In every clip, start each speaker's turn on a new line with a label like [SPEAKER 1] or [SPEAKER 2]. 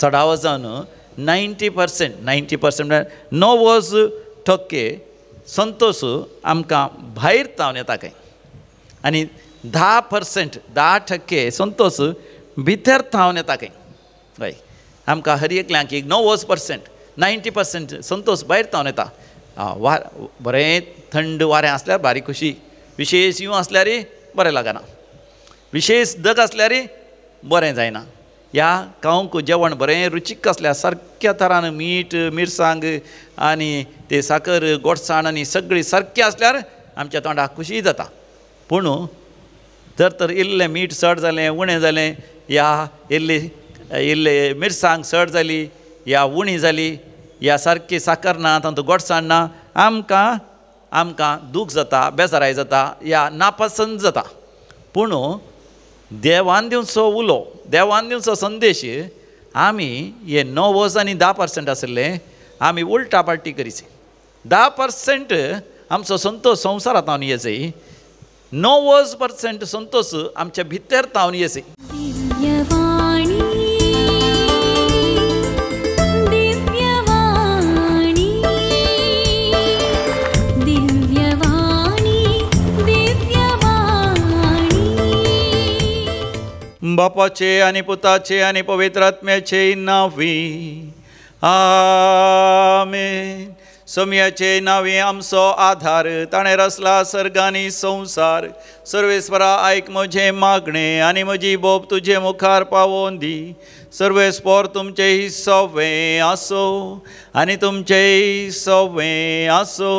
[SPEAKER 1] चडावो जावन 90% 90% म्हळ्यार 90% संतोश आमकां भायर तावन येता खंय आनी 10% 10% संतोश भितर थावन येता खंय. हय, आमकां हर एकल्यांक एक 90% 90% संतोश भायर थावन येता. बरें थंड वारें आसल्यार बारीक खुशी, विशेश यूं आसल्यार बरें लागना, विशेश दग आसल्यार बरें जायना. ह्या खावंक जेवण बरें रुचीक आसल्यार सारक्या तरान मीठ मिरसांग आनी ते साकर गोडसाण आनी सगळी सारकी आसल्यार आमच्या तोंडाक खुशी जाता. पूण जर तर इल्लें मीठ चड जालें उणें जालें या इल्ली इल्ले मिरसांग चड जाली या उणी जाली या सारकी साकर ना तातूंत गोडसाण ना, आमकां आमकां दूख जाता, बेजाराय जाता या नापसंत जाता. पूण देवान दिवचो उलो, देवान दिवचो संदेश आमी हे 90 आनी 10% आशिल्ले आमी उल्टा पार्टी करीची. 10% आमचो संतोश संवसारांत हांव येसय, 90% संतोश आमच्या भितर तावन येसय. बापाचे आनी पुताचे आनी पवित्र आत्म्याचे नांवी आमेन. सोमयाचे नांवी आमचो आधार, ताणें रचला सर्ग आनी संवसार. सर्वेस्परा आयक म्हजें मागणें आनी म्हजी बोब तुजे मुखार पावोवन दी. सर्वेस्पर तुमचें सवें आसो आनी तुमचें सवें आसो.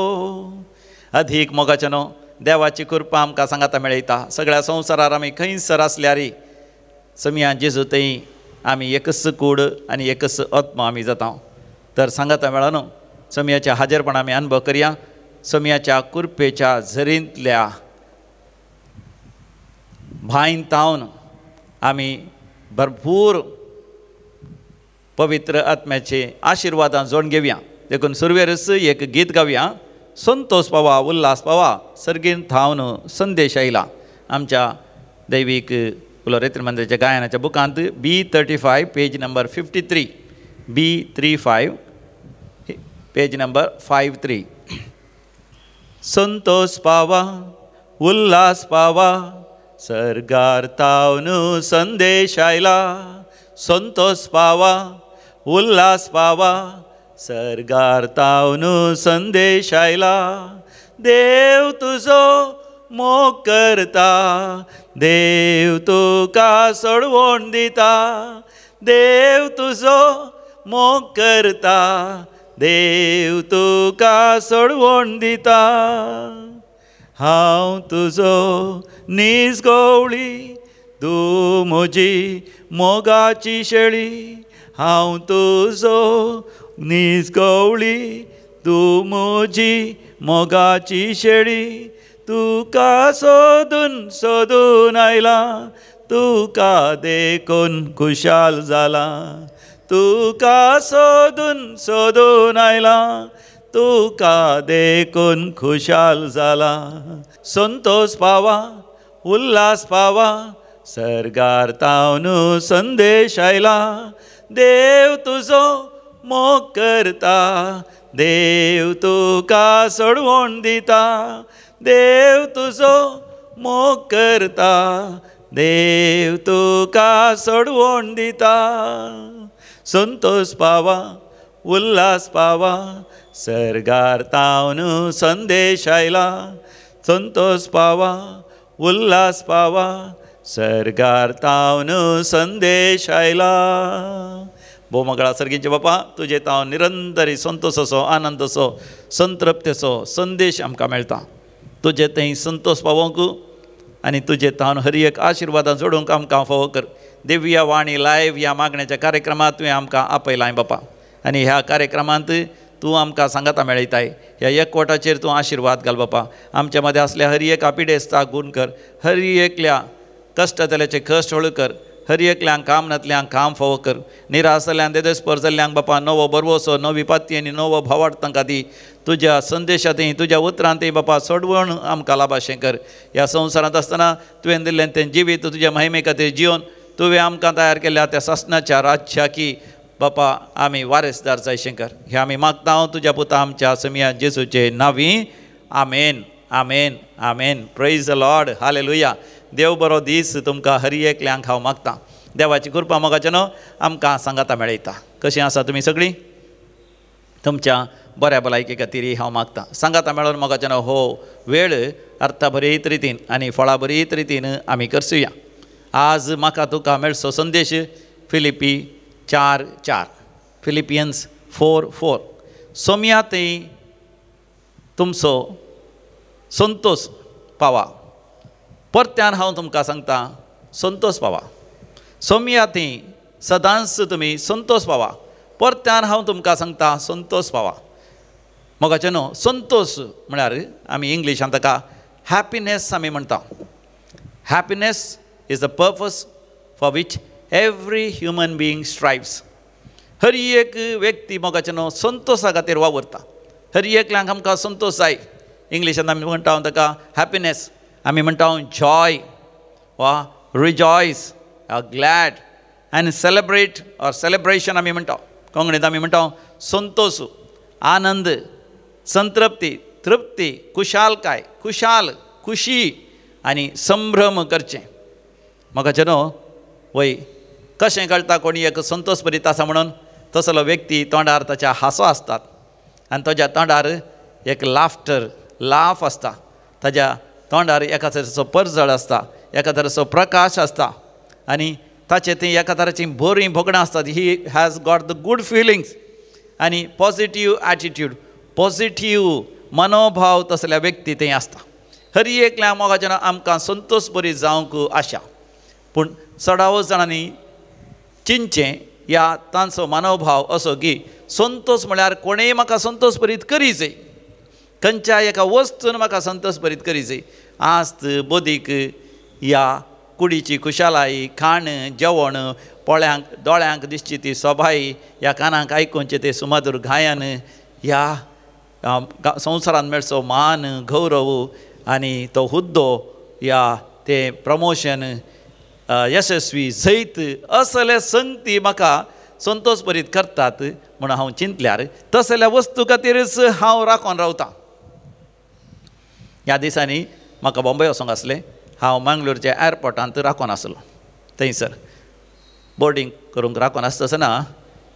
[SPEAKER 1] अधीक मोगाचें न्हू देवाची कृपा आमकां सांगाता मेळयता. सगळ्या संवसारार आमी खंयसर आसल्यारय समिया जेजू थंय आमी एकच कूड आनी एकच आत्मा आमी जाता. तर सांगाता मेळो न्हू समियाच्या हाजेरपण आमी अनुभव करया. समियाच्या कृपेच्या झरींतल्या भायन तावन आमी भरपूर पवित्र आत्म्याचे आशिर्वादां जोडून घेवया. देखून सुरवेरच एक गीत गावया, संतोष पावा उल्हास पावा सर्गीन थावन संदेश आयला. आमच्या दैवीक उलोरेत्र मंदिराच्या गायनाच्या बुकांत B35 page number 53, B35 page number 53. Santosh पावा उल्हास पावा सर्गार तावन संदेश आयला. संतोष पावा उल्हास पावा सर्गार तावन संदेश आयला. देव तुजो मोग करता, देव तुका सोडवण दिता. देव तुजो मोग करता, देव तुका सोडवण दिता. हांव तुजो नीज गवळी, तूं म्हजी मोगाची शेळी. हांव तुजो नीज गवळी, तूं म्हजी मोगाची शेळी. तुका सोदून सोदून आयला, तुका देखून खुशाल जाला. तुका सोदून सोदून आयला, तुका देखून खुशाल जाला. संतोष पावा उल्हास पावा सर्गार तावन संदेश आयला. देव तुजो मोग करता, देव तुका सोडवण दिता. देव तुजो मोग करता, देव तुका सोडवण दिता. संतोष पावा उल्हास पावा सर्गार तावन संदेश आयला. संतोष पावा उल्हास पावा सर्गार तावन संदेश आयला. भोवमगळा सर्गींचे बापा, तुजे तावन निरंतरी संतोषाचो, आनंदाचो, संतृप्तेचो संदेश आमकां मेळटा. तुजे थंय संतोष पावोवंक आनी तुजे तावन हर एक आशिर्वादां जोडूंक आमकां फावो कर. दिव्य वाणी लायव्ह ह्या मागण्याच्या कार्यक्रमांत तुवें आमकां आपयलां बापा, आनी ह्या कार्यक्रमांत तूं आमकां सांगाता मेळयताय. ह्या एकवटाचेर तूं आशिर्वाद घाल बापा. आमच्या मदें आसल्या हर एका पिडेस्ताक गूण कर, हर एकल्या कश्ट जाल्याचे कश्ट हळू कर, हर एकल्यांक काम नातल्यांक काम फावो कर, निराश जाल्ल्यांक देदेस्पर जाल्ल्यांक बापा नवो बरवसो, नवी पाती आनी नवो भावार्थ तांकां दी. तुज्या संदेशांतय तुज्या उतरांतय बापा सोडवण आमकां लाभाशें कर. ह्या संवसारांत आसतना तुवें दिल्लें तें जिवीत तुज्या महिमे खातीर जिवन तुवें आमकां तयार केल्या त्या सासणाच्या राज्याकी बापा आमी वारेसदार जायशें कर. हे आमी मागता तुज्या पुता आमच्या समिया जेजूचे नांवी, आमेन, आमेन, आमेन. Praise the Lord, hallelujah. देव बरो दीस तुमकां हर एकल्यांक हांव मागता. देवाची कृपा मोगाचें न्हू आमकां सांगाता मेळयता. कशीं आसा तुमी सगळीं? तुमच्या बऱ्या भलायके खातीर हांव मागता. सांगाता मेळोन मोगाचें न्हू हो वेळ अर्थाभरीत रितीन आनी फळाभरीत रितीन आमी करसुया. आज म्हाका तुका मेळचो संदेश फिलिपी 4:4, फिलिपियन्स 4:4. सोम्या थंय तुमचो संतोष पावा. परत्यान हांव तुमकां सांगता, संतोष पावा. सोम्या थंय सदांच तुमी संतोष पावा. परत्यान हांव तुमकां सांगता, संतोष पावा. मोगाचें न्हू संतोष म्हळ्यार आमी इंग्लिशान ताका हॅपिनेस आमी म्हणटा. Happiness is the purpose for which every human being strives. हर एक व्यक्ती मोगाचें न्हू संतोषा खातीर वावुरता. हर एकल्यांक आमकां संतोष जाय. इंग्लिशान आमी म्हणटा ताका हॅपिनेस, आमी म्हणटा जॉय वा rejoice, glad and celebrate or celebration आमी म्हणटा. कोंकणींत आमी म्हणटा संतोष, आनंद, संतृप्ती, तृप्ती, खुशालकाय, खुशाल, खुशी आनी संभ्रम करचें. म्हाका न्हू वय कशें कळटा कोणी एक संतोष भरीत आसा म्हणून? तसलो व्यक्ती तोंडार ताच्या हांसो आसतात आनी ताज्या तोंडार एक लाफ्टर, लाफ आसता. ताज्या तोंडार एका तरेचो परजळ आसता, एका तरेचो प्रकाश आसता आनी ताचे थंय एका तरेचीं बरीं भोगणां आसतात. He has got the good feelings आनी पॉजिटीव एटिट्यूड, पॉजिटीव मनोभाव तसल्या व्यक्ती थंय आसता. हर एकल्या मोगाच्या आमकां संतोष बरी जावंक आशा. पूण चडावत जाणांनी चिंतचें ह्या तांचो मनोभाव असो की संतोष म्हळ्यार कोणेय म्हाका संतोष भरीत करी जाय, खंयच्या एका वस्तून म्हाका संतोष भरीत करी जाय. आस्त बोदीक ह्या कुडीची खुशालाय, खाण जेवण, पोळ्यांक दोळ्यांक दिसची ती सोबाय, ह्या कानांक आयकुचें तें सुमधूर गायन, ह्या संवसारांत मेळचो मान गौरव आनी तो हुद्दो या तें प्रमोशन, यशस्वी जैत, असले संगती म्हाका संतोष भरीत करतात म्हूण हांव चिंतल्यार तसल्या वस्तू खातीरच हांव राखून रावतां. ह्या दिसांनी म्हाका बॉम्बे वचोंक आसलें. हांव मंगळूरच्या एअरपोर्टांत राखून आसलो. थंयसर बोर्डींग करूंक राखून आसता आसतना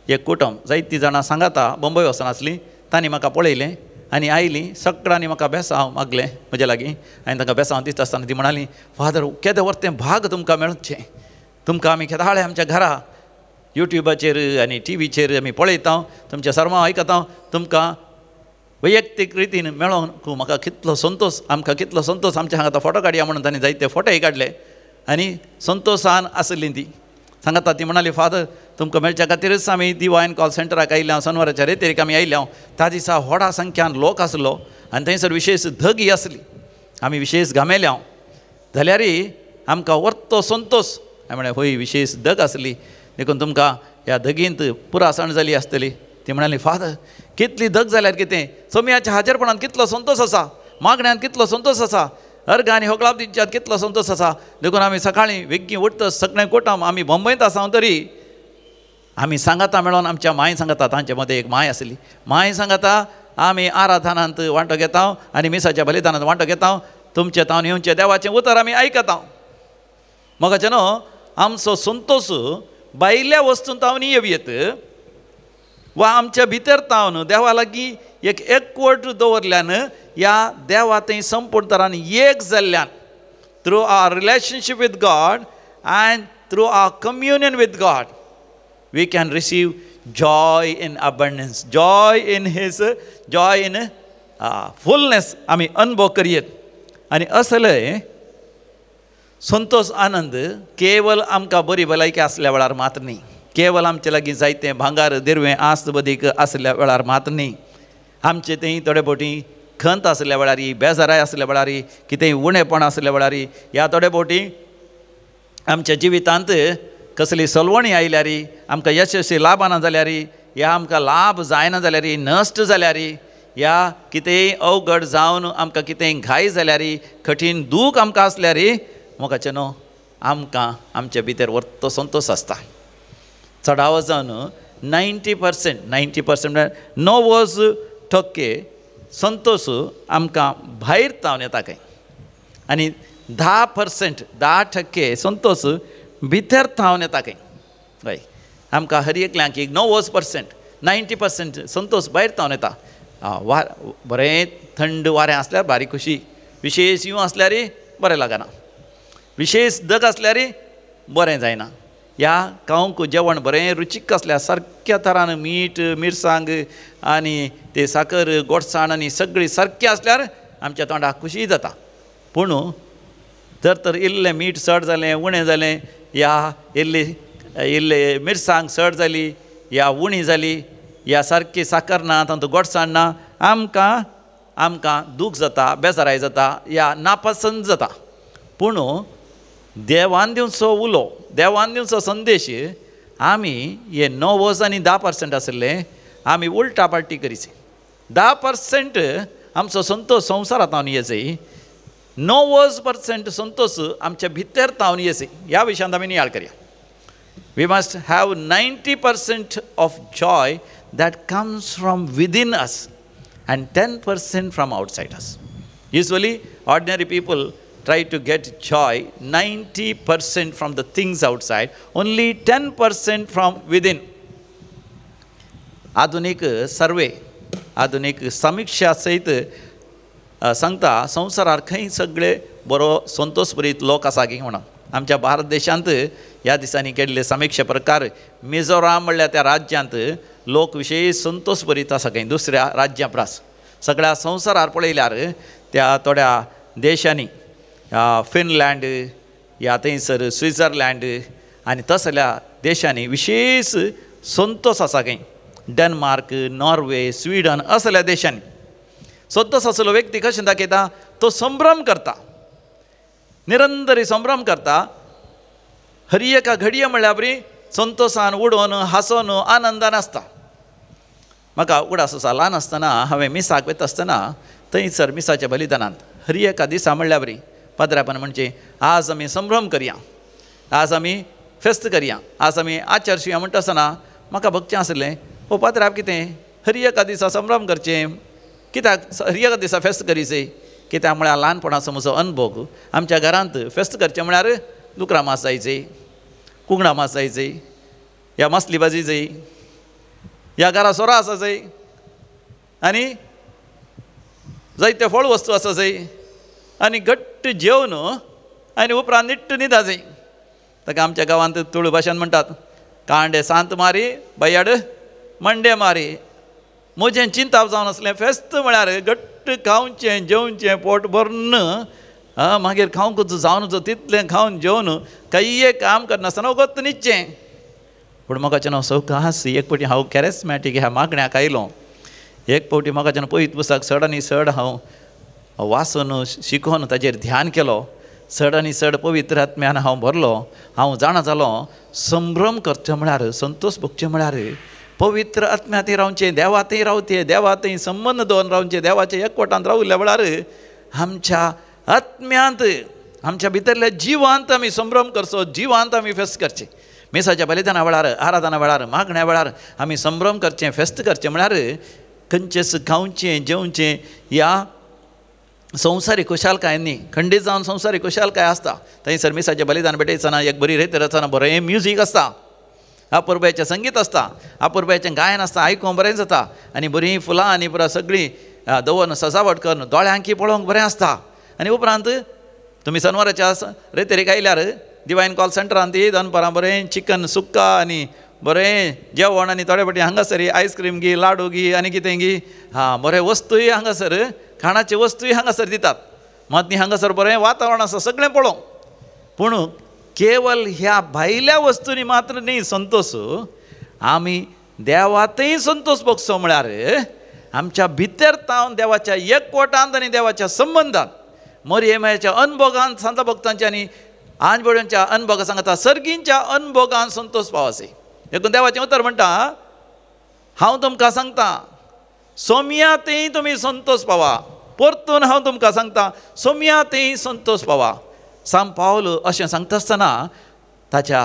[SPEAKER 1] एक कुटुंब जायतीं जाणां सांगाता बॉम्बे वचून आसलीं. तांणी म्हाका पळयलें आनी आयलीं सगळ्यांनी म्हाका बेसांव मागलें म्हज्या लागीं. आनी तांकां बेसांव दिता आसतना ती म्हणाली, फादर केदें व्हड भाग तुमकां मेळचें, तुमकां आमी केदाळे आमच्या घरा युट्यूबाचेर आनी टिवीचेर आमी पळयता, तुमचें सर्मांव आयकता, तुमकां वैयक्तीक रितीन मेळोन म्हाका कितलो संतोष, आमकां कितलो संतोष, आमच्या हांगा फोटो काडया म्हणून तांणी जायते फोटोय काडले आनी संतोशान आसली ती सांगता. ती म्हणाली, फादर तुमकां मेळच्या खातीरच आमी दिवायन कॉल सेंटराक आयिल्ले हांव, सनवाराच्या रेतेरीक आमी आयिल्ले हांव. त्या दिसा व्हडा संख्यान लोक आसलो आनी थंयसर विशेष धगी आसली, आमी विशेष घामेले हांव, जाल्यारय आमकां वर्तो संतोष. हांवें म्हळें, हय विशेष धग आसली देखून तुमकां ह्या धगींत पुरासण जाली आसतली. ती म्हणाली, फादर कितली धग जाल्यार कितें, सोम्याच्या हाजेरपणान कितलो संतोष आसा, मागण्यांत कितलो संतोष आसा, अर्घ आनी होगळाप दिवच्यात कितलो संतोष आसा. देखून आमी सकाळीं वेगीं उठत सगळें कोटाम आमी बॉम्बेंत आसा तरी आमी सांगाता मेळोन आमच्या मांय सांगाता, तांचे मदें एक मांय आसली, मांय सांगाता आमी आराधनांत वांटो घेता आनी मिसाच्या बलिदानांत वांटो घेता, तुमचें तावन येवचें देवाचें उतर आमी आयकता. मोगाचें न्हू आमचो संतोष भायल्या वस्तून तावन येवयेत वा आमच्या भितर तावन देवा लागीं एक एकवट दवरल्यान ह्या देवा थंय संपूर्ण तरान एक जाल्ल्यान through our relationship with God and through our communion with God we can receive joy in abundance, joy in his, joy in fullness आमी अनुभव करयेत. आनी असले संतोष आनंद केवल आमकां बरी भलायकी आसल्या वेळार मात्र न्ही, केवल आमचे लागीं जायतें भांगार दिरवें आस्त बदीक आसल्या वेळार मात्र न्ही, आमचे थंय थोडे बोटी खंत आसल्या वेळार, बेजाराय आसल्या वेळार, कितेंय उणेपण आसल्या वेळार, ह्या थोडे बोटी आमच्या जिवितांत कसली सलवणी आयल्यार, आमकां यशस्वी लाभाना जाल्यार, ह्या आमकां लाभ जायना जाल्यार, नश्ट जाल्यार, ह्या कितेंय अवघड जावन आमकां कितेंय घाय जाल्यार, कठीण दूख आमकां आसल्यार मोगाचें न्हू आमकां आमचे भितर वर्तो संतोष आसता. चडावत जावन 90%, 90% म्हळ्यार 90% संतोश आमकां भायर तावन येता खंय आनी 10%, 10% संतोश भितर थावन येता खंय. हय, आमकां हर एकल्यांक एक 90%, 90% संतोश भायर थावन येता. बरें थंड वारें आसल्यार बारीक खुशी, विशेश यूं आसल्यार बरें लागना, विशेश दग आसल्यार बरें जायना. ह्या खावंक जेवण बरें रुचीक आसल्यार सारक्या तरान मीठ मिरसांग आनी ते साकर गोडसाण आनी सगळी सारकी आसल्यार आमच्या तोंडाक खुशी जाता. पूण जर तर इल्लें मीठ चड जालें, उणें जालें, या इल्ली इल्ले मिरसांग चड जाली या उणी जाली या सारकी साकर ना, तातूंत गोडसाण ना, आमकां आमकां दूख जाता, बेजाराय जाता या नापसंत जाता. पूण देवान दिवचो उलो, देवान दिवचो संदेश आमी हे 90 आनी 10% आशिल्ले आमी उल्टा पार्टी करीचे. 10% आमचो संतोश संवसारांत हांव येयचो, 90% संतोश आमच्या भितर तावन येयचो. ह्या विशयांत आमी नियाळ करया. We must have 90% of joy that comes from within us and 10% from outside us. Usually ordinary people try to get joy 90% from the things outside, only 10% from within. आधुनीक सर्वे, आधुनीक समिक्षा सयत सांगता संवसारार खंय सगळे बरो संतोषभरीत लोक आसा की म्हणून. आमच्या भारत देशांत ह्या दिसांनी केल्ले समिक्षे प्रकार मिझोराम म्हणल्यार त्या राज्यांत लोक विशेष संतोषभरीत आसा खंय दुसऱ्या राज्यां परस. सगळ्या संवसारार पळयल्यार त्या थोड्या देशांनी फिनलँड या थंयसर स्विट्झरलँड आनी तसल्या देशांनी विशेष संतोष आसा खंय. डेनमार्क, नॉर्वे, स्विडन असल्या देशांनी संतोष आसलो व्यक्ती कशें दाखयता, तो संभ्रम करता, निरंतरी संभ्रम करता. हर एका घडये म्हणल्यार बरी संतोषान उडोवन हांसोन आनंदान आसता. म्हाका उगडास आसा, ल्हान आसतना हांवें मिसाक वता आसतना थंयसर मिसाच्या बलिदानांत हर एका दिसा म्हणल्यार बरी पाद्रापण म्हणचें आज आमी संभ्रम करया, आज आमी फेस्त करया, आज आमी आचार शिवया म्हणटा आसतना म्हाका भगचें आसलें, हो पाद्राप कितें हर एका दिसा संभ्रम करचें, कित्याक हर एका दिसा फेस्त करीचें? कित्याक म्हळ्यार ल्हानपणाचो म्हजो अनुभव, आमच्या घरांत फेस्त करचें म्हळ्यार दुकरां मास जायचे, कुंगडां मास जायचे, या मासली भाजी जाय, ह्या घरा सोरो आसा जाय आनी जायते फळ वस्तू आसा जाय आनी घट्ट जेवन आनी उपरांत निट्ट न्हिदा जाय. ताका आमच्या गांवांत तुळू भाशेन म्हणटात, कांडे सांत मारी बयाड मंडे मारी. म्हजें चिंताप जावन आसलें फेस्त म्हळ्यार घट्ट खावचें जेवचें पोट भरून, मागीर खावंकूच जावन तितलें खावन जेवन कांय एक काम करनासतना वगत न्हिदचें. पूण म्हाका सवकास एक फावटी हांव कॅरेस्मॅटीक ह्या मागण्याक आयलो. एक फावटी म्हाका पयत पुस्तक चड आनी चड हांव वाचून शिकोवन ताजेर ध्यान केलो, चड आनी चड पवित्र आत्म्यान हांव भरलो. हांव जाणा जालो संभ्रम करचें म्हळ्यार, संतोष भोगचें म्हळ्यार पवित्र आत्म्यांतय रावचें, देवातय रावचें, देवातय संबंद दवरून रावचें, देवाच्या एकवटांत रावल्या वेळार आमच्या आत्म्यांत, आमच्या भितरल्या जिवांत आमी संभ्रम करचो, जिवांत आमी फेस्त करचें. मिसाच्या बलिदाना वेळार, आराधना वेळार, मागण्या वेळार आमी संभ्रम करचें, फेस्त करचें म्हळ्यार खंयचेच खावचें जेवचें ह्या संवसारी खुशालकाय न्ही, खंडीत जावन संवसारी खुशालकाय आसता. थंयसर मिसाचें बलिदान भेटयतना एक बरी रेत रचना, बरें म्युजीक आसता, अपुरबायेचें संगीत आसता, अपुरबायेचें गायन आसता, आयकूंक बरें जाता आनी बरीं फुलां आनी पुरा सगळीं दवरून सजावट करून दोळ्यांकी पळोवंक बरें आसता. आनी उपरांत तुमी सनवाराच्या रेतेरीक आयल्यार डिवायन कॉल सेंटरान ती दनपारां बरें चिकन सुक्का आनी बरें जेवण आनी थोडे फावटी हांगासर आयस्क्रीम गी, लाडू गी आनी कितें गी, हां बरें वस्तूय हांगासर, खाणाच्यो वस्तूय हांगासर दितात. मात न्ही हांगासर बरें वातावरण आसा सगळें पळोवंक. पूण केवल ह्या भायल्या वस्तूंनी मात्र न्ही संतोष, आमी देवातय संतोष भोगचो म्हळ्यार आमच्या भितर तावन देवाच्या एकवटांत आनी देवाच्या संबंदांत, मरयेमाच्या अनभोगान, संत भक्तांच्या आनी आंजबोड्यांच्या अनभोगा सांगता सर्गींच्या अनभोगान संतोष पावसे. देखून देवाचें उतर म्हणटा, हांव तुमकां सांगता सोम्यातय तुमी संतोष पावा. परतून हांव तुमकां सांगता सोम्यातय संतोष पावा. सांत पावल अशें सांगता आसतना ताच्या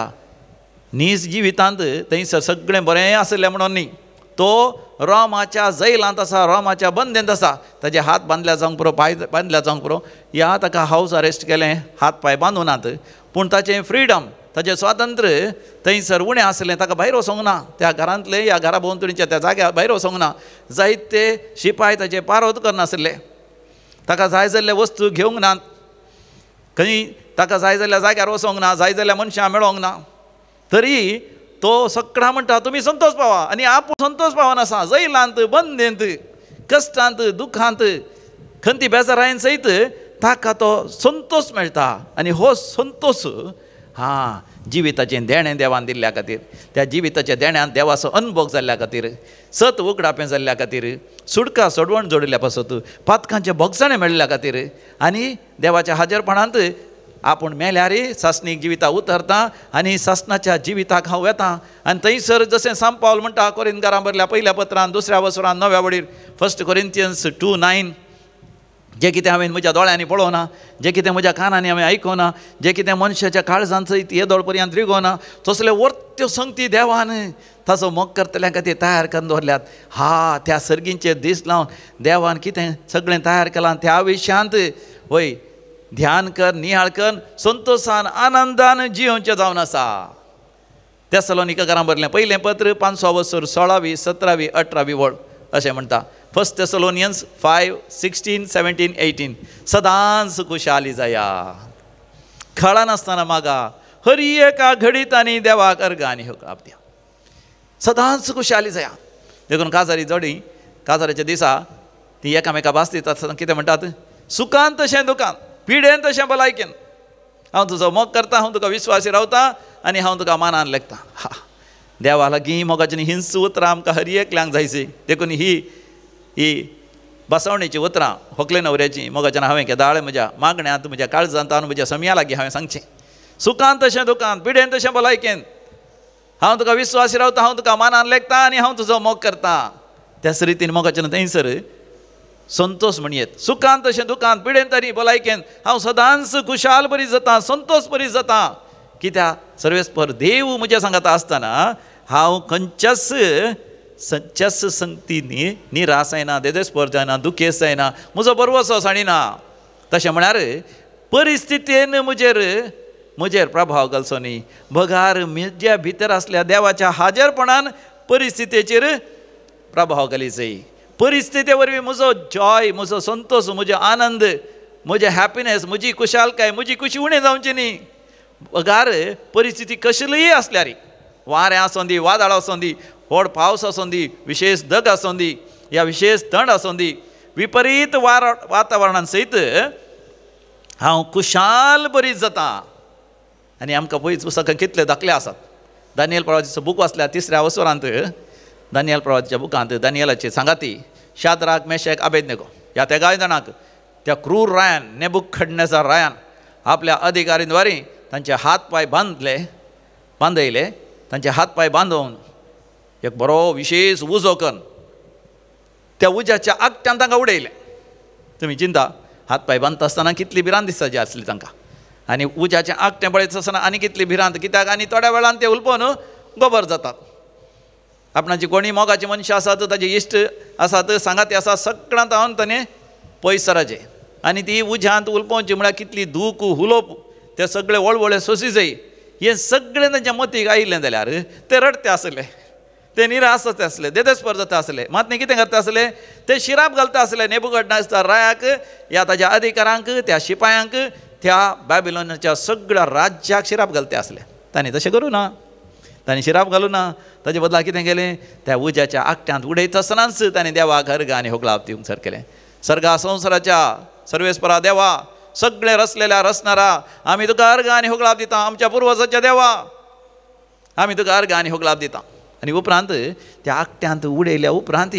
[SPEAKER 1] नीज जिवितांत थंयसर सगळें बरें आसलें म्हणून न्ही, तो रोमाच्या जैलांत आसा, रोमाच्या बंदेंत आसा. ताजे हात बांदल्या जावंक पुरो, पांय बांदल्या जावंक पुरो, ह्या ताका हावज अरेस्ट केलें, हात पांय बांदूनात, पूण ताचें फ्रिडम, ताचें स्वातंत्र्य थंयसर उणें आसलें. ताका भायर वचोंक ना, त्या घरांतलें ह्या घरा भोंवतणीच्या त्या जाग्यार भायर वचोंक ना. जायते शिपाय ताचे पारोत करनासले, ताका जाय जाल्ले वस्तू घेवंक नात, खंय ताका जाय जाल्ल्या जाग्यार वचोंक ना, जाय जाल्ल्या मनशां मेळोंक ना. तरी तो सगळा म्हणटा तुमी संतोष पावा, आनी आपूण संतोष पावनासा. जैलांत, बंदेंत, कश्टांत, दुखांत, खंती बेजारायन सयत ताका तो संतोष मेळटा. आनी हो संतोष हा जिविताचें देणें देवान दिल्ल्या खातीर, त्या जिविताच्या देण्यान देवाचो अनभोग जाल्ल्या खातीर, सत उगडापें जाल्ल्या खातीर, सुटका सोडवण जोडिल्ल्या पासत, पातकांचें भोगसणें मेळिल्ल्या खातीर, आनी देवाच्या हाजरपणांत आपूण मेल्यार सासणीक जिविता उतरता आनी सासणाच्या जिविताक हांव वेता. आनी थंयसर जशें सांत पावल म्हणटा कोरिंतकारां बरल्या पयल्या पत्रान दुसऱ्या वसरान णव्या वडीर, 1 Corinthians 2:9, जें कितें हांवें म्हज्या दोळ्यांनी पळोवना, जें कितें म्हज्या कानांनी हांवें आयकोना, जें कितें मनशाच्या काळजान सयत येदोळ पर्यंत रिगोना, तसले वर्त्यो संगती देवान ताचो मोग करतल्या खातीर तयार करून दवरल्यात. हा, त्या सर्गींचे दीस लावन देवान कितें सगळें तयार केलां त्या विशयांत वय ध्यान कर, नियाळ कर, संतोशान आनंदान जियोवचें जावन आसा. तेसलोनिकारां बरलें पयलें पत्र 5 वसर 16वी 17वी 18वी वळ अशें म्हणटा. 1 Thessalonians 5, 16, 17, 18. सदांच खुशाली जाया, खळानासतना मागा, हर एका घडीत आनी देवाक अर्गां आनी होकाप द्या. सदांच खुशाली जाया. देखून काजारी जोडी काजाराच्या दिसा ती एकामेका भास दितात आसतना कितें म्हणटात? सुखान तशें दुखान, पिडेन तशें भलायकेन, हांव तुजो मोग करता, हांव तुका विश्वासी रावता आनी हांव तुका मानान लेखता. हा, देवा लागीं मोगाची हिंस उतरां आमकां हर एकल्यांक जायची. देखून ही ही बसवणेची उतरां होकले न्हवऱ्याची मोगाच्यान हांवें केदाळे म्हज्या मागण्यांत, म्हज्या काळजांत आनी म्हज्या समया लागीं हांवें सांगचें. सुखान तशें दुखान, पिडेन तशें भलायकेन, हांव तुका विश्वासी रावता, हांव तुका मानान लेखता आनी हांव तुजो मोग करता. त्याच रितीन मोगाच्यान थंयसर संतोष म्हणयेत. सुखान तशें दुखान, पिडेन तरी भलायकेन, हांव सदांच खुशाल बरी जाता, संतोष बरी जाता. कित्याक सर्वेस्पर देव म्हज्या सांगाता आसतना हांव खंयच्याच सच्याच संगतीनी निराश जायना, देदेस्पर जायना, दुखेस्त जायना, म्हजो बरवसो साणिना. तशें म्हळ्यार परिस्थितीन म्हजेर प्रभाव घालचो न्ही, बगार म्हज्या भितर आसल्या देवाच्या हाजरपणान परिस्थितीचेर प्रभाव घाली जाय. परिस्थिती वरवीं म्हजो जॉय, म्हजो संतोष, म्हजो आनंद, म्हजें हॅपिनेस, म्हजी खुशालकाय, म्हजी खुशी उणें जावची न्ही. बगार परिस्थिती कसलीय आसल्यार, वारें आसूं दी, वादळ आसूं दी, व्हड पावस आसूं दी, विशेष दग आसूं दी या विशेष थंड आसूं दी, विपरीत वातावरणान सयत हांव खुशाल बरी जाता. आनी आमकां पयस पुस्तकां कितले दाखले आसात. दानियल प्रवाचीचो बूक वाचल्यार तिसऱ्या वसरांत दानियल प्रवाचीच्या बुकांत दानियलाची सांगाती शाद्राक, मेशेक, आबेदनेगो ह्या तेगाय जाणांक त्या क्रूर रायान, नेबुकदनेझर रायान आपल्या अधिकारीद्वारे तांचे हात पांय बांदयले. तांचे हात पांय बांदून एक बरो विशेष उजो करून त्या उज्याच्या आगट्यान तांकां उडयलें. तुमी चिंता, हात पांय बांदता आसतना कितली भिरांत दिसता जी आसली तांकां, आनी उज्याचें आगटें पळयता आसतना आनी कितली भिरांत, कित्याक आनी थोड्या वेळान ते उलपोवन गोबर जातात. आपणाची कोणी मोगाची मनशां आसात, ताजे इश्ट आसात, सांगाती आसात, सगळ्यांत हांव ताणें पयस सराचें. आनी ती उज्यांत उलपोवची म्हळ्यार कितली दूख, हुलोप, ते सगळे वळवळे सोंसी जाय. हें सगळें तांच्या मतीक आयिल्लें जाल्यार ते रडते आसले, ते निराश जाता आसले, देदेस्पर जाता आसले. मात न्ही कितें करता आसले, ते शिराप घालता आसले नेबुकदनेझर रायाक ह्या ताज्या अधिकारांक, त्या शिपायांक, त्या बाबिलोनाच्या सगळ्या राज्याक शिराप घालते आसले. तांणी तशें करूं ना, तांणी शिराप घालूं ना. ताजे बदला कितें केलें, त्या उज्याच्या आगट्यांत उडयता आसतनाच ताणें देवाक अर्घ आनी होगळाप दिवंक सर केलें. सर्गा संवसाराच्या सर्वेस्परा देवा, सगळें रसलेल्या रसणारा, आमी तुका अर्घ आनी होगळाप दिता. आमच्या पुर्वजाच्या देवा, आमी तुका अर्घ आनी होगळाप दिता. आनी उपरांत त्या आगट्यांत उडयल्या उपरांत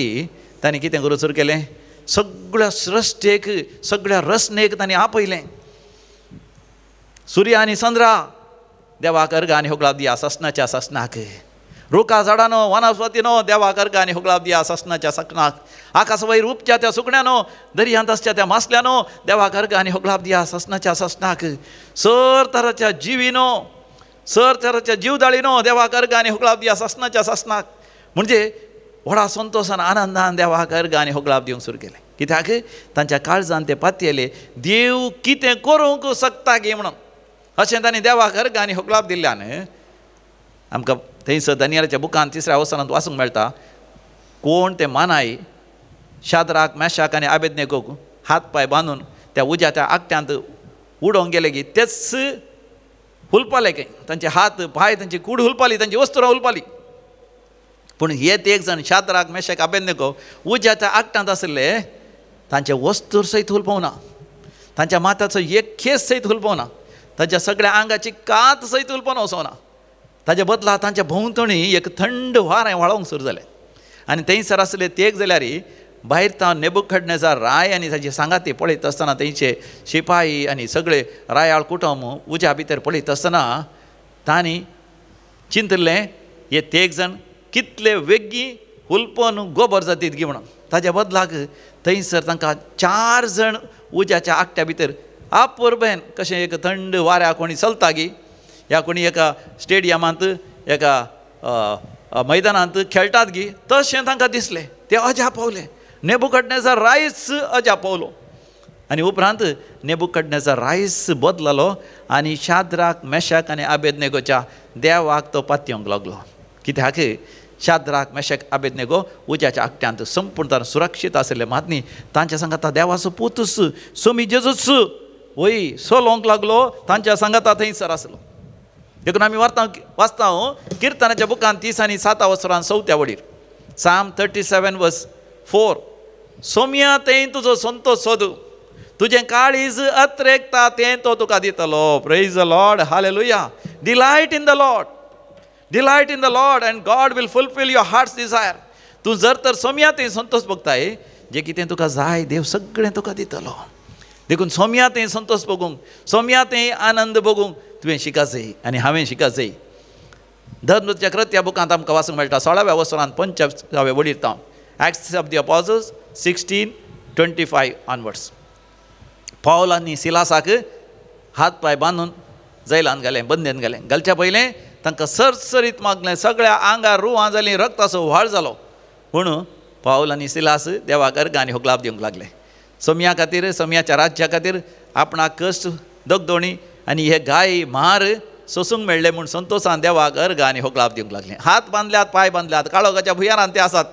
[SPEAKER 1] ताणें कितें करूं सुरू केलें, सगळ्या सृश्टेक, सगळ्या रचनेक ताणें आपयलें. सूर्य आनी चंद्रा देवाक अर्घ आनी होगळाप दिया ससनाच्या ससनाक, रुखा झाडानो वनस्पतीनो देवाक अर्घ आनी होगळाप दिया ससनाच्या ससनाक, आकाश वयर उपच्या त्या सुकण्यानो, दर्यांत आसच्या त्या मासल्यानो देवाक अर्घ आनी होगळाप दिया ससनाच्या ससनाक, सर तराच्या जिविनो, सर थराच्या जीवदाळी न्हू देवाक अर्गां आनी होगळाप दिया सासणाच्या सासणाक. म्हणजे व्हडा संतोशान आनंदान देवाक अर्गां आनी होगळाप दिवंक सुरू केलें. कित्याक तांच्या काळजान ते पातयेले देव कितें करूंक शकता गी म्हणून. अशें तांणी देवाक अर्गां आनी होगळाप दिल्ल्यान आमकां थंयसर दानियलाच्या बुकान तिसऱ्या अवसरांत वाचूंक मेळटा, कोण ते मानाय शाद्राक मेशाक आनी आबेदनेगोक हात पांय बांदून त्या उज्याच्या आकट्यांत उडोवंक गेले की तेच हुलपाले खंय, तांचे हात पांय तांची कूड हुलपाली, तांची वस्तुरां हुलपाली. पूण हे एक जाण शाद्राक मेशाक आबेदनेगो उज्याच्या आकट्यांत आशिल्ले तांचे वस्तूर सयत हुलपोवना, तांच्या माथ्याचो एक केस सयत हुलपोवना, तांच्या सगळ्या आंगाची कात सयत हुलपोवन वचोना. ताच्या बदला तांच्या भोंवतणी एक थंड वारें व्हाळोवंक सुरू जालें. आनी थंयसर आसले तेग जाल्यार भायर तावन नेबुकदनेजार राय आनी ताची सांगाती पळयत आसतना थंयचे शिपाई आनी सगळे रायाळ कुटुंब उज्या भितर पळयत आसतना तांणी चिंतलें हे तेग जाण कितले वेगीं हुलपोन गोबर जातीत गी म्हणून. ताच्या बदलाक थंयसर तांकां 4 जाण उज्याच्या आकट्या भितर आपुरबेन कशें एक थंड वाऱ्या कोणी चलता गी ह्या कोणी एका स्टेडियमांत एका मैदानांत खेळटात गी तशें तांकां दिसलें. ते अजाप पावले, नेबुकदनेजार रायस अजाप पावलो. आनी उपरांत नेबुकदनेजार रायस बदललो आनी शाद्राक मेशाक आनी आबेदनेगोच्या देवाक तो पातयेवंक लागलो. कित्याक शाद्राक मेशाक आबेदनेगो उज्याच्या आकट्यांत संपूर्ण सुरक्षीत आशिल्ले मात न्ही तांच्या सांगाता देवाचो पुतूस सोमी जेजूस वय सोलोवंक लागलो, तांच्या सांगाता थंयसर आसलो. देखून आमी वाचता किर्तनाच्या बुकान 30 आनी 7 वसरान 4 वडीर Psalm 37:4 सोम्या तें तुजो संतोश सोदू, तुजें काळीज अत्रेकता तें तो तुका दितलो. Praise the Lord, hallelujah. Delight in the Lord, delight in the Lord and God will fulfil your heart's desire. तूं जर तर सोम्या तें संतोश भोगताय, जें कितें तुका जाय देव सगळें तुका दितलो. देखून सोम्या तें संतोश भोगूंक, सोम्या तें आनंद भोगूंक तुवें शिकाजय आनी हांवें शिकाजय. धर्मदूतच्या कृत्या बुकांत आमकां वाचूंक मेळटा 16व्या वसरांत 25व्या वडीर तावन Acts of the Apostles 16:25 onwards. पावल आनी सिलासाक हात पांय बांदून जैलान घालें, बंदेन घालें. घालच्या पयलें तांकां सरसरीत मागलें, सगळ्या आंगार रुवां जालीं, रक्ताचो व्हाळ जालो. पूण पावल आनी सिलास देवाक अर्गां आनी होगलाप दिवंक लागले. सोम्या खातीर, सोम्याच्या राज्या खातीर आपणाक कश्ट दगदोणी आनी हे गाय मार सोसूंक मेळ्ळे म्हूण संतोशान देवाक अर्गां आनी होगलाप दिवंक लागले. हात बांदल्यात, पांय बांदल्यात, काळोखाच्या भुंयारान ते आसात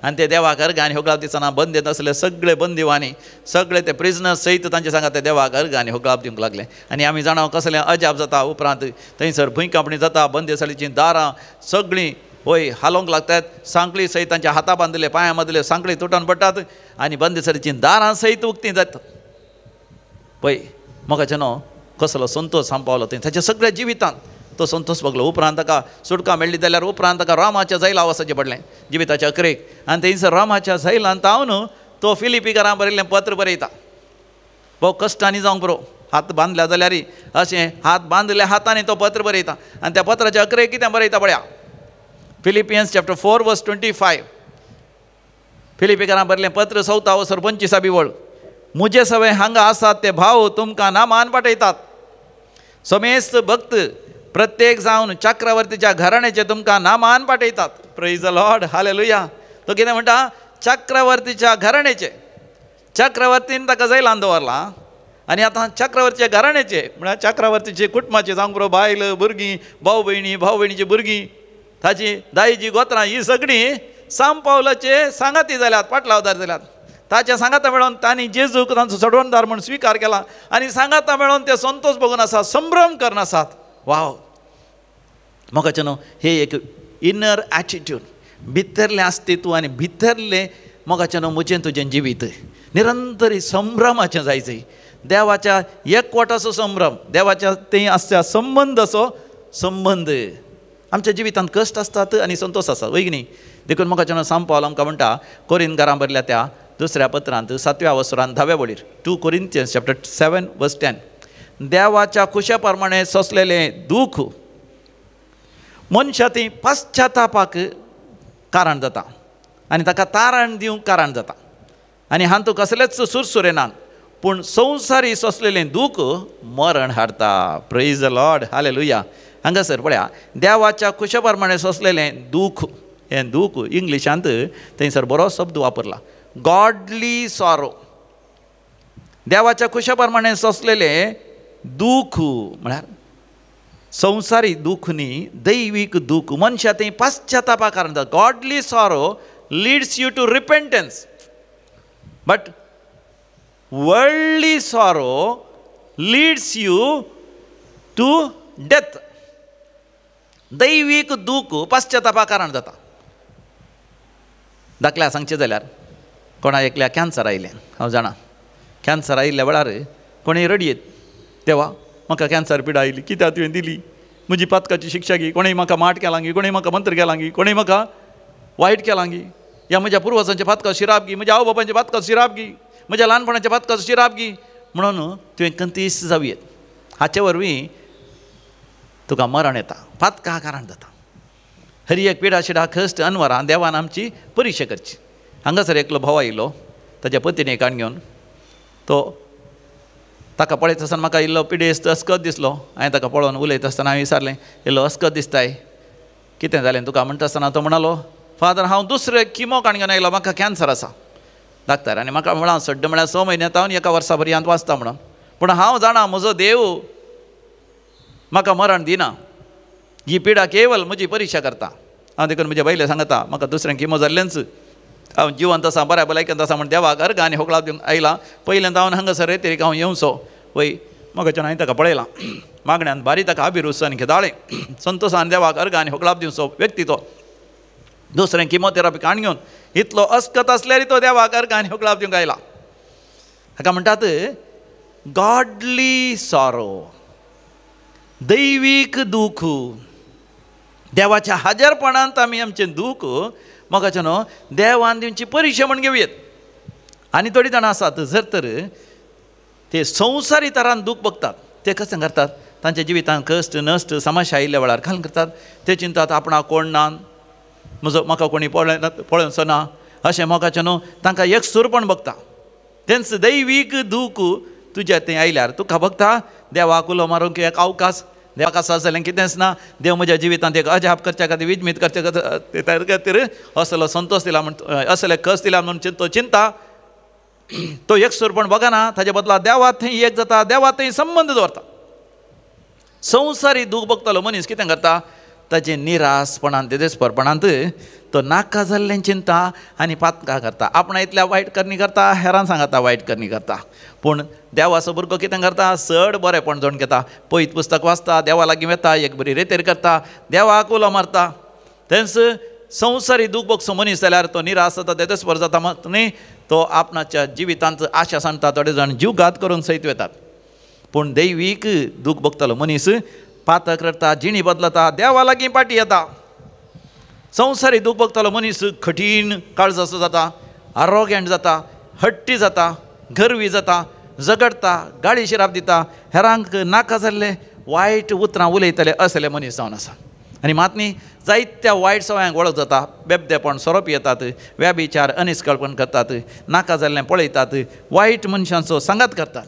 [SPEAKER 1] आनी ते देवाक अर्गां आनी होगलाप दिसना बंदेत आसले सगळे बंदिवानी, सगळे ते प्रिजनर्स सयत तांचे सांगात ते देवाक अर्गां आनी होगलाप दिवंक लागले. आनी आमी जाणा कसलें अजाप जाता उपरांत थंयसर भुंयकांपणी जाता, बंदेसाळीचीं दारां सगळीं वय हालोवंक लागतात, सांखळी सयत तांच्या हाता बांदले, पांयां मदले सांखळी तुटून पडटात आनी बंदेसाळीचीं दारां सयत उक्तीं जातात. पळय मोगाचें न्हू कसलो संतोश सांपावलो थंय ताच्या सगळ्या जिवितांत तो संतोश भोगलो. उपरांत ताका सुटका मेळ्ळी जाल्यार उपरांत ताका रोमाच्या जैला वचचें पडलें जिविताच्या अकरेक. आनी थंयसर रोमाच्या जैलांत तावन तो फिलिपीकरां बरयल्लें पत्र बरयता. भोव कश्टांनी जावंक पुरो, हात बांदल्या जाल्यार अशें हात बांदल्या हातांनी तो पत्र बरयता. आनी त्या पत्राच्या अकरेक कितें बरयता पळया, फिलिपियन्स चॅप्टर 4 वर्स 25, फिलिपीकरां बरयल्लें पत्र 4 वसर 25 वळ, मुजे सवे हांगा आसात ते भाव तुमकां नामान पाठयतात, समेस्त भक्त प्रत्येक जावन चक्रवर्तीच्या घराण्याचे तुमकां Naaman पाठयतात. Praise the Lord, hallelujah. तो कितें म्हणटा, चक्रवर्तीच्या घराण्याचे, चक्रवर्तीन ताका जैलान दवरला आनी आतां चक्रवर्तीच्या घराण्याचे म्हळ्यार चक्रवर्तीचे कुटुंबाचे जावंक पुरो, बायल भुरगीं, भाव भयणी, भाव भयणीची भुरगीं, ताची दायजी गोत्रां ही सगळीं सांपावलाचे सांगाती जाल्यात, पाटलावदार जाल्यात. ताच्या सांगाता मेळोन तांणी जेजूक तांचो सडवणदार म्हूण स्विकार केला आनी सांगाता मेळोन ते संतोश भोगून आसात, संभ्रम करून आसात. वाव मोगाचें न्हू हे एक इनर एटिट्यूड, भितरलें अस्तित्व आनी भितरलें मोगाचें न्हू म्हजें तुजें जिवीत निरंतर संभ्रमाचें जायचें, देवाच्या एकवटाचो संभ्रम, देवाच्या थंय आसच्या संबंदाचो संबंद. आमच्या जिवितांत कश्ट आसतात आनी संतोश आसतात, वय की न्ही? देखून मोगाचें न्हू सांपावल आमकां म्हणटा कोरिंथकारां बरयल्या त्या 2 पत्रांत 7व्या वसरान 10व्या वळीर, 2 Corinthians chapter 7 verse 10, देवाच्या खुशा प्रमाणे सोंसलेलें दूख मनशा ती पश्चातापाक कारण जाता आनी ताका तारण दिवंक कारण जाता आनी हांतू कसलेच सुरसुरे नात, पूण संवसारी सोंसलेलें दूख मरण हाडटा. Praise the Lord, hallelujah. हांगासर पळया देवाच्या खुशा प्रमाणें सोंसलेलें दूख, हें दूख इंग्लिशांत थंयसर बरो शब्द वापरला, गॉडली सॉरो. देवाच्या खुशा प्रमाणें सोंसलेलें दूख म्हळ्यार संवसारी दूख न्ही, दैवीक दूख. मनशां थंय पश्चातापा कारण जाता. Godly sorrow leads you to repentance, but worldly sorrow leads you to death. दैवीक दूख पश्चातापा कारण जाता. दाखल्या सांगचें जाल्यार कोणा एकल्या कॅन्सर आयलें, हांव जाणा कॅन्सर आयिल्ल्या वेळार कोणूय रडयेत, देवा म्हाका कॅन्सर पिडा आयली, कित्याक तुवें दिली, म्हजी पातकाची शिक्षा गी, कोणें म्हाका माट केलांगी, कोणें म्हाका मंत्र केलांगी, कोणें म्हाका वायट केलांगी, ह्या म्हज्या पुर्वजांच्या पातकाचो शिराप गी, म्हज्या आवय बापायच्या पातकाचो शिराप गी, म्हज्या ल्हानपणाच्या पातकाचो शिराप गी, म्हणून तुवें कंतीस जावयेत. हाचे वरवीं तुका मरण येता, पातका कारण जाता. हरी एक पिडा शिडा कश्ट अनवरां देवान आमची परिक्षा करची. हांगासर एकलो भाव आयलो ताच्या पतीने काण घेवन, तो ताका पळयत आसतना म्हाका इल्लो पिडेस्त अस्कत दिसलो. हांवें ताका पळोवन उलयत आसतना हांवें विचारलें, इल्लो अस्कत दिसताय, कितें जालें तुका म्हणटा आसतना तो म्हणालो, फादर हांव दुसरे किमो काण घेवन आयलो, म्हाका कॅन्सर आसा डाक्टर, आनी म्हाका म्हळां सड्ड म्हळ्यार 6 म्हयन्यांत हांव 1 वर्सा पर्यंत वाचता म्हणून, पूण हांव जाणा म्हजो देव म्हाका मरण दिना, ही पिडा केवल म्हजी परिक्षा करता. हांव देखून म्हज्या बायले सांगता, म्हाका दुसरें किमो जाल्लेंच, हांव जिवंत आसा, बऱ्या भलायकेंत आसा म्हण देवाक अर्ग आनी होगळाप दिवंक आयलां. पयल्यान हांव हांगासर रेतेरीक हांव येवचो वय म्हाका हांवें ताका पळयलां, मागण्यान बारी ताका अभिरुच आनी खेदाळें संतोशान देवाक अर्ग आनी होगळाप दिवचो व्यक्ती तो दुसरें किमोथेरपी काण घेवन इतलो अस्कत आसल्यार तो देवाक अर्ग आनी होगळाप दिवंक आयला. हाका म्हणटात गॉडली सॉरो, दैवीक दूख. देवाच्या हाजरपणांत आमी आमचें दूख मोगाचें न्हू देवान दिवची परिक्षा म्हण घेवयेत. आनी थोडीं जाणां आसात जर तर ते संवसारी तरान दूख बघतात, ते कशें करतात, तांच्या जिवितांत कश्ट नश्ट समस्या आयिल्ल्या वेळार घालून करतात, ते चिंतात आपणाक कोण ना, म्हजो म्हाका कोणी पळोवचो ना, अशें मोगाचें न्हू तांकां एक सुरपण बघता. तेंच दैवीक दूख तुज्या थंय आयल्यार तुका बघता देवाक उलो मारूंक एक अवकाश, देवाक आसा जाल्यार कितेंच ना, देव म्हज्या जिवितांत एक अजाप करच्या खातीर विजमीत करच्या खातीर असलो संतोश दिला म्हण, असले कस दिला म्हणून तो चिंता, तो एक सुरपण बघना, ताजे बदला देवा थंय एक जाता, देवा थंय संबंद दवरता. संवसारी दूख बघतलो मनीस कितें करता, ताजे निरासपणांत देदेस्परपणांत तो नाका जाल्लें चिंता आनी पातकां करता, आपणा इतल्या वायट करणी करता, हेरान सांगता वायट करणी करता. पूण देवाचो भुरगो कितें करता, चड बरेंपण जोडून घेता, पयत पुस्तक वाचता, देवा लागीं वता, एक बरी रेतेर करता, देवाक उलो मारता. तेंच संवसारी दूख बघचो मनीस जाल्यार तो निराश जाता, देदेस्पर जाता, न्ही तो आपणाच्या जिवितांत आशा सांगता, थोडे जाण जीवघात करूंक सयत वतात. पूण दैवीक दूख बघतलो मनीस पातक रडटा, जिणी बदलता, देवा लागीं पाटी येता. संवसारी दूख बघतलो मनीस कठीण काळजाचो जाता, आरोग्यंट जाता, हट्टी जाता, गर्वी जाता, झगडटा, गाळी शिराप दिता, हेरांक नाका जाल्ले वायट उतरां उलयतले असले मनीस जावन आसा. आनी मात न्ही जायत्या वायट सवयांक वळख जाता, बेबदेपण, सोरो पियेतात, व्याभिचार अनिस्कळपण करतात, नाका जाल्लें पळयतात, वायट मनशांचो सांगात करतात.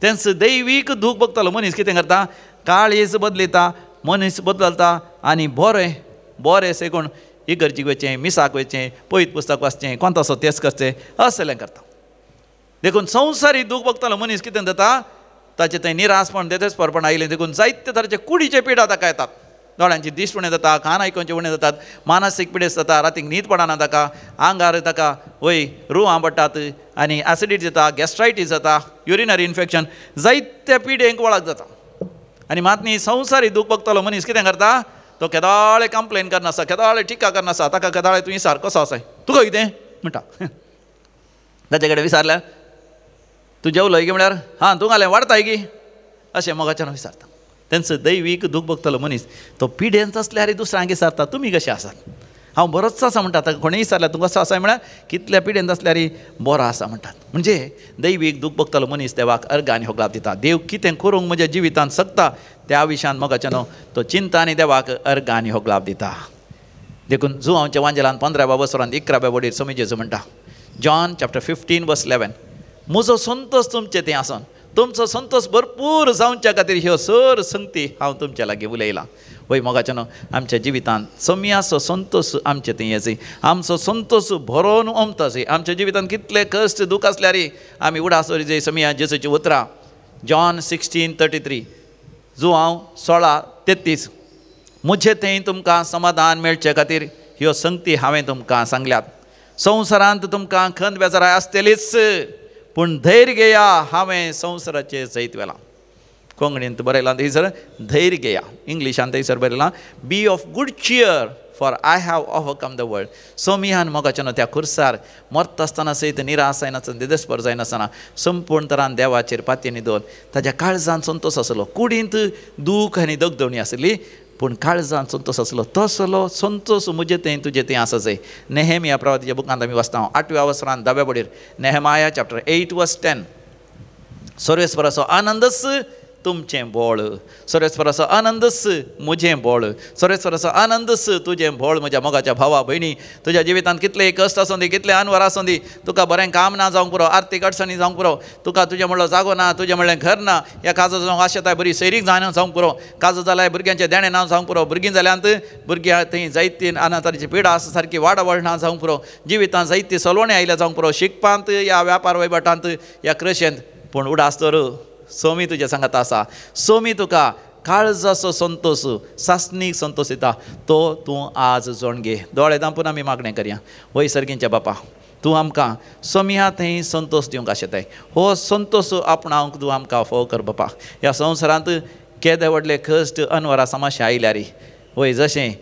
[SPEAKER 1] तेंच दैवीक दूख बघतलो मनीस कितें करता, काळीज बदलिता, मनीस बदलता आनी बरें बरें सेगून इगर्जीक वचचें, मिसाक वचचें, पयत पुस्तक वाचचें, कोणतासो तेच करचें असलें करता. देखून संवसारी दूख बघतलो मनीस कितें जाता, ताचें थंय निरासपण देदेस्परपण आयलें, देखून जायते तरेचे कुडीचे पिडा ताका येतात, दोळ्यांची दिश्ट उणें जाता, कान आयकुचे उणें जातात, मानसीक पिडेस्त जाता, रातीक न्हीद पडना ताका, आंगार ताका वय रुवां पडटात आनी एसिडिटी जाता, गॅस्ट्रायटीस जाता, युरिनरी इन्फेक्शन, जायत्या पिडेंक वळख जाता. आनी मात न्ही संवसारी दूख बघतलो मनीस कितें करता, तो केदाळे कंप्लेन करनासा, केदाळे टिका करनासा, ताका केदाळे तूं विचार कसो आसाय, तुका कितें म्हणटा, ताचे कडेन विचारल्यार तूं जेवलो की म्हळ्यार हां तूं घालें वाडताय की अशें मोगाच्यान विचारता. तेंचो दैवीक दूख बघतलो मनीस तो पिडेंत आसल्यार दुसऱ्यांक विचारता तुमी कशें आसात, हांव बरोच आसा म्हणटा. ताका कोणें विचारल्यार तूं कसो आसा म्हळ्यार कितल्या पिडेंत आसल्यार बरो आसा म्हणटात. म्हणजे दैवीक दूख बघतलो मनीस देवाक अर्ग आनी होगळाप दिता. देव कितें करूंक म्हज्या जिवितांत शकता त्या विशयान मोगाच्यान तो चिंता आनी देवाक अर्ग आनी होगळाप दिता. देखून जुवांवच्या वांजेलान 15व्या वसरांत 11व्या वडीर स्वामी जेजू म्हणटा, जॉन चॅप्टर 15 वर्स 11, म्हजो संतोश तुमचे थंय आसून तुमचो संतोश भरपूर जावच्या खातीर ह्यो सर संगती हांव तुमच्या लागीं उलयलां. वय मोगाच्यानो आमच्या जिवितांत सोम्याचो संतोष आमचे थंय येसी, आमचो संतोष भरोन ओमतासी। आमच्या जिवितांत कितले कश्ट दुख आसल्यार आमी उडास दवरी सोम्या जेजूची उतरां जॉन 16:33 जुआंव 16:33 म्हजे थंय तुमकां समाधान मेळचे खातीर ह्यो संगती हांवें तुमकां सांगल्यात। संवसारांत तुमकां खंत बेजाराय आसतलीच, पूण धैर्य घेया, हांवें संवसाराचेर जैत व्हेलां। कोंकणींत बरयलां थंयसर धैर्य घेया, इंग्लिशान थंयसर बरयलां be of good cheer for I have overcome the world. सोमियान मोगाच्यानो त्या खुर्सार मरता आसतना सयत निराश जायनासतना दिदस्पर जायनासतना संपूर्ण तरान देवाचेर पातयेनी दवर ताज्या काळजान संतोष आसलो। कुडींत दूख आनी दगदवणी आसली पूण काळजान संतोष आसलो। तसलो संतोष म्हजे थंय तुजे थंय आसा जाय। नेहेमिया प्रवातीच्या बुकांत आमी वाचता 8व्या वसरान 10व्या बडीर, नेहेमाया चॅप्टर 8:10 सर्वेस्पराचो आनंदच तुमचें बोळ, सर्वेस्पराचो आनंदच म्हजें बोळ, सर्वेस्पराचो आनंदच तुजें बोळ। म्हज्या मोगाच्या भावा भयणी, तुज्या जिवितांत कितले कश्ट आसूं दी, कितले अनवर आसूं दी, तुका बरें काम ना जावंक पुरो, आर्थीक अडचणी जावंक पुरो, तुका तुजें म्हणलो जागो ना, तुजें म्हणलें घर ना, ह्या काजो जावंक आशेताय बरी सैरीक जायना जावंक पुरो, काजो जाल्यार भुरग्यांचें देणें ना जावंक पुरो, भुरगीं जाल्यांत भुरग्यां थंय जायती अनाथाची पिडा आसा सारकी वाडावळ ना जावंक पुरो, जिवितांत जायती सलोवणी आयल्या जावंक पुरो, शिकपांत या व्यापार वहिवाटांत या कृशेंत, पूण उडास दवर सोमी तुज्या सांगात आसा। सोमी तुका काळजाचो संतोष, सासणीक संतोष दिता, तो तूं आज जोण घे। दोळे धांपून आमी मागणें करया। वय सर्गींच्या बापा, तूं आमकां सोमिया थंय संतोष दिवंक आशेताय, हो संतोष आपणावंक तूं आमकां फोव कर बापा। ह्या संवसारांत केदे व्हडले कश्ट अनवरा समस्या आयल्यार, वय जशें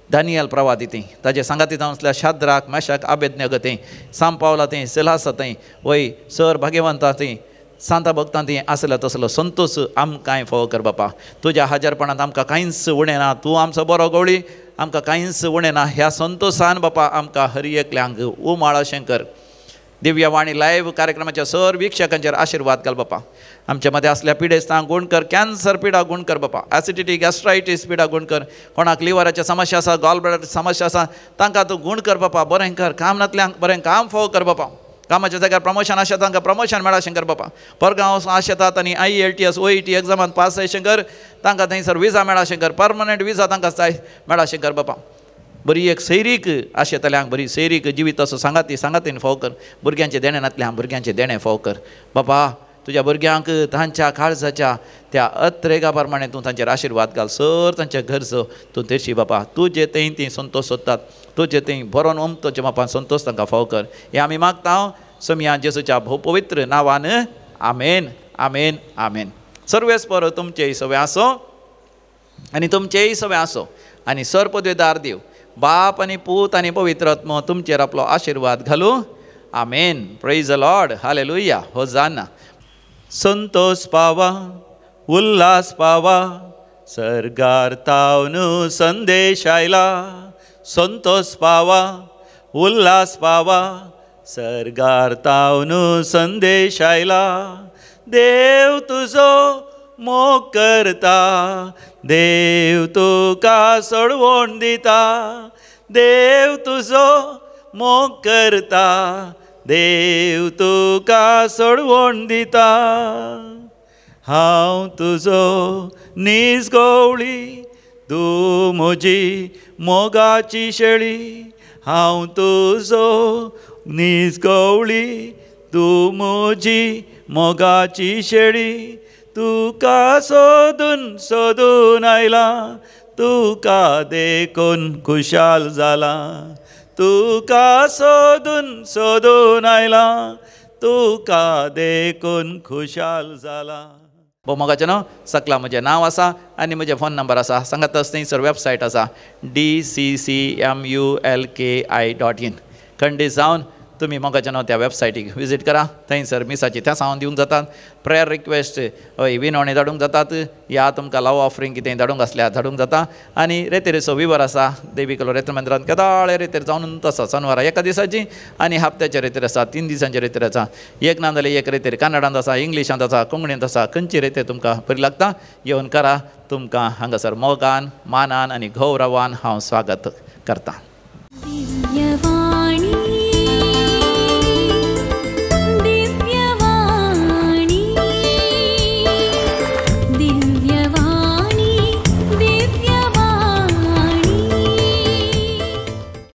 [SPEAKER 1] दानियल प्रवादी थंय ताजे सांगाती जावन आसल्या शाद्राक मेशाक आबेदनेगो थंय, सांपावला थंय, सिलासा थंय, वय सर भाग्यवंता थंय, सांता भक्तां ती आसल्या तसलो संतोष आमकांय फोव कर बापा। तुज्या हाजरपणांत आमकां कांयच उणें ना, तूं आमचो बरो गवळी, आमकां कांयच उणें ना। ह्या संतोषान बापा आमकां हर एकल्यांक उमाळ अशें कर। दिव्यवाणी लायव्ह कार्यक्रमाच्या सर वीक्षकांचेर आशिर्वाद घाल बापा। आमच्या मदें आसल्या पिडेस्तांक गूण कर, कॅन्सर पिडा गूण कर बापा, एसिडिटी गॅस्ट्रायटीस पिडा गूण कर, कोणाक लिवराच्या समस्या आसा, गॉल ब्लॅडरची समस्या आसा तांकां तूं गूण कर बापा, बरें कर, काम नातल्यांक बरें काम फोव कर बापा, कामाच्या जाग्यार प्रमोशन आशेता तांकां प्रमोशन मेळा शंकर बापा, परगांव आशेतात आनी IELTS OET एग्जामान पास जाय शंकर, तांकां थंयसर विजा मेळा शंकर, परमनंट विजा तांकां जाय मेळा शंकर बापा। बरी एक सैरीक आशेतल्यांक बरी सैरीक जिविताचो सांगाती सांगातीन फोव कर, भुरग्यांचें देणें नातल्यांक भुरग्यांचें देणें फोव कर बापा। तुज्या भुरग्यांक तांच्या काळजाच्या त्या अत्रेगा प्रमाणे तूं तांचेर आशिर्वाद घाल, सर तांच्या गरजो तूं तेरशी बापा। तुजे थंय तीं संतोष सोदतात, तुजे थंय भरोन ओमतोचे बापा संतोष तांकां फोव कर। हें आमी मागता सोमया जेजूच्या भोव पवित्र नांवान, आमेन आमेन आमेन। सर्वेस्पर तुमचेय सगळें आसो आनी तुमचेय सगळें आसो आनी सर पदवेदार देव बाप आनी पूत आनी पवित्र आत्मो तुमचेर आपलो आशिर्वाद घालूं, आमेन। Praise the Lord, hallelujah, hosanna. Santosh पावा, उल्हास पावा, सर्गार तावन संदेश आयला। संतोष पावा, उल्हास पावा, सर्गार तावन संदेश आयला। देव तुजो मोग करता, देव तुका सोडवण दिता, देव तुजो मोग करता, देव तुका सोडवण दिता। हांव तुजो नीज गवळी, तूं म्हजी मोगाची शेळी, हांव तुजो नीज गवळी, तूं म्हजी मोगाची शेळी, तुका सोदून सोदून आयला, तुका देखून खुशाल जाला, तुका सोदून सोदून आयला, तुका देखून खुशाल जाला। भोव मोगाचें न्हू, सकला म्हजें नांव आसा आनी म्हजें फोन नंबर आसा, सांगात थंयसर वेबसायट आसा dccmulki.in। खंडीत जावन तुमी मोगाचें न्हू त्या वेबसायटीक विजीट करा, थंयसर मिसाची त्या सावन दिवंक जातात, प्रेयर रिक्वेस्ट हय विनवणी धाडूंक जातात, या तुमकां लव ऑफरींग कितें धाडूंक आसल्यार धाडूंक जाता। आनी रेतेरीचो विवर आसा देवी कलो रेतर मंदिरांत केदाळे रेतेर जावन आसा, सनवारा एका दिसाची आनी हप्त्याचे रेतेर आसा, 3 दिसांचे रेतेर आसा, एक ना जाल्यार एक रेतेर कन्नडांत आसा, इंग्लिशांत आसा, कोंकणींत आसा, खंयची रेतेर तुमकां बरी लागता येवन करा। तुमकां हांगासर मोगान मानान आनी गौरवान हांव स्वागत करतां।